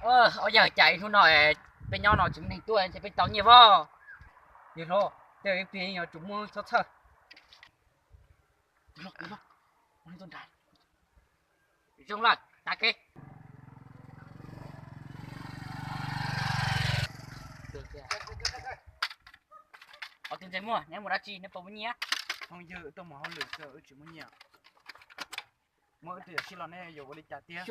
Ob yawg, cas ib hnub no peb nyob no tsis muaj neeg tuaj ntshe peb tau nyiaj vog. Yawg hlob, tej ib pliag yuav tsum muaj txhob txhawj. Zoo lawm, tav kev. Ob tug ntsej muag, neb mus dab tsi, neb puas muaj nyiaj? Phooj ywg, wb tuaj mus hauj lwm xwb, wb tsis muaj nyiaj. Muaj wb tus yawm sij los nej yuav ua li cas tiag?